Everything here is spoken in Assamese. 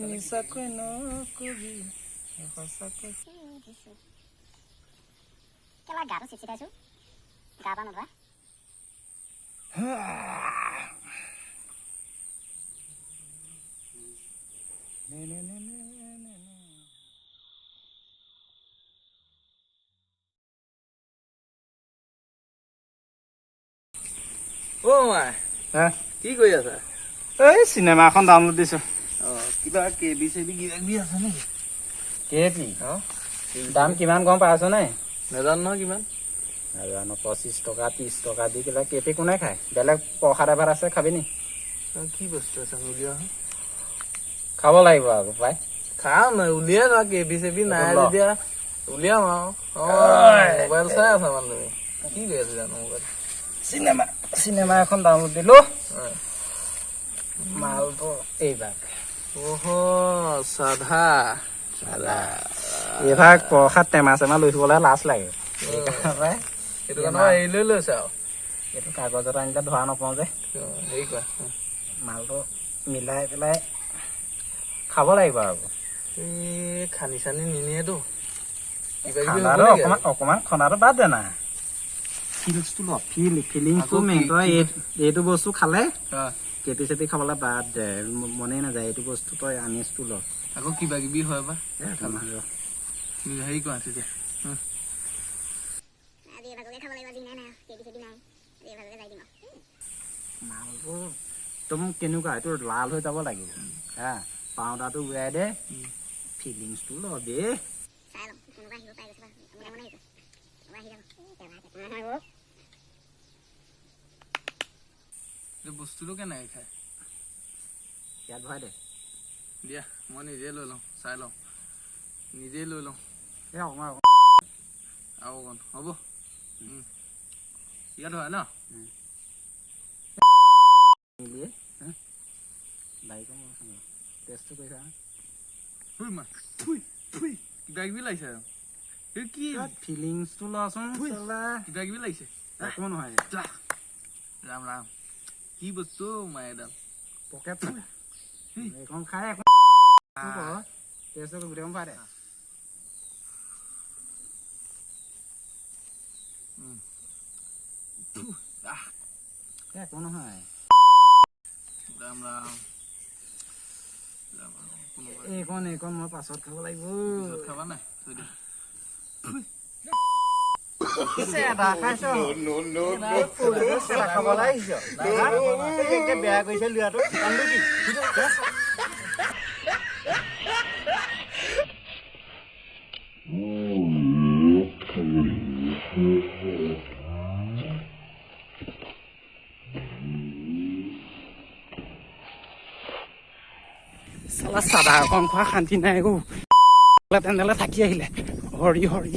মিছাকৈ নকবি, সঁচাকৈ। কেলা, গাটো চিটচিটাইছো, গা পা নোধোৱা। নে নে নে নে নে নে। অ' মাই। হে? কি কৰি আছা? এই চিনেমা এখন ডাউনলোড দিছো। অ, কিবা কেবি চেবি কিবা কিবি আছে নেকি? কেপি। অ। দাম কিমান গম পাইছ নে? নাজানো নহয় কিমান। নাজানো, 25 টকা 30 টকা দি কিবা কেপি কোনে খায়? বেলেগ প্ৰসাদ এভাগ আছে, খাবি নি? অ, কি বস্তু আছে উলিওৱা? খাব লাগিব আকৌ পাই। খাম, উলিয়াই লোৱা। কেবি চেবি নাই ল। যেতিয়া উলিয়াম আৰু। অ, মোবাইল চাই আছা মানে তুমি? কি কৰি আছা জানো মোবাইল? চিনেমা চিনেমা এখন ডাউনলোড দিলো। মালটো এইভাগ। অহ, চাধা। এইভাগ প্ৰসাদ টেমা চেমা লৈ থাকিবলৈ লাজ লাগে, সেইকাৰণে। সেইটো কাৰণে হেৰি লৈ লৈছে আৰু। এইটো কাগজত আনিলে ধৰা নপাওঁ যে। অ, হেৰি কৰা। মালটো মিলাই পেলাই খাব লাগিব আৰু। এই খানি চানি নিনিয়েতো কিবা কিবি হ'ব খানাটো নেকি? অকণমান অকণমান খনাটো বাদ দে না, ফিলটো ল, ফিলিংছটো আকৌ মেইন। তই এইটো বস্তু খালে অ, কেপি চেপি খাবলৈ বাদ দে, মনেই নাযায়। এইটো বস্তু তই আনিছটো ল। আকৌ কিবা কিবি হয় বা। এ, অকণমান ৰ। হেৰি কৰা তেতিয়া। আজি এভাগকে খাব লাগিব, আজি নাই নাই কেবি চেবি নাই, আজি এভাগকে যাই দিম আৰু। মালটো একদম কেনেকুৱা, এইটো লাল হৈ যাব লাগিব। হা, পাউদাৰটো উৰাই দে, ফিলিংছটো ল বে। চাই লওঁ, কোনোবা আহিব পাই গৈছে বা মনে মনে আহিছে, কোনোবা আহি যাব। এই কেলা কেলা নহয় অ'। এই বস্তুটো কেনেকে খায়? ইয়াত ভৰাই দে। দিয়া, মই নিজে লৈ লওঁ, চাই লওঁ, নিজে লৈ লওঁ। এই অকণমান। আৰু অকণ হ'ব। ইয়াত হয় ন? মিলিয়ে বাইকো মই খাম, টেষ্টটো কৰি চা। ফুই মা, ফুই ফুই, কিবা কিবি লাগিছে আৰু। এই কি? ফিলিংছটো লচোন। ফুই। চালা। কিবা কিবি লাগিছে। একো নহয়। যা। ৰাম ৰাম, কি বস্তু মায়ে এডাল। পকেট এইখন খাই একো টেষ্টটো গোটেইখন খুৱাই দে। আহ। এই একো নহয়। ৰাম ৰাম ৰাম ৰাম, কোনোবা এইকণ মই পাছত খাব লাগিব। পিছত খাবা নাই, থৈ দে। চেদা খাইছ? চেদা খাবলৈ আহিছ? বেয়া কৰিছে ল'ৰাটো, কামটো কি? চালা, চাদা অকণ খোৱা শান্তি নাই। একো তেনেহ'লে থাকি আহিলে। হৰি হৰি।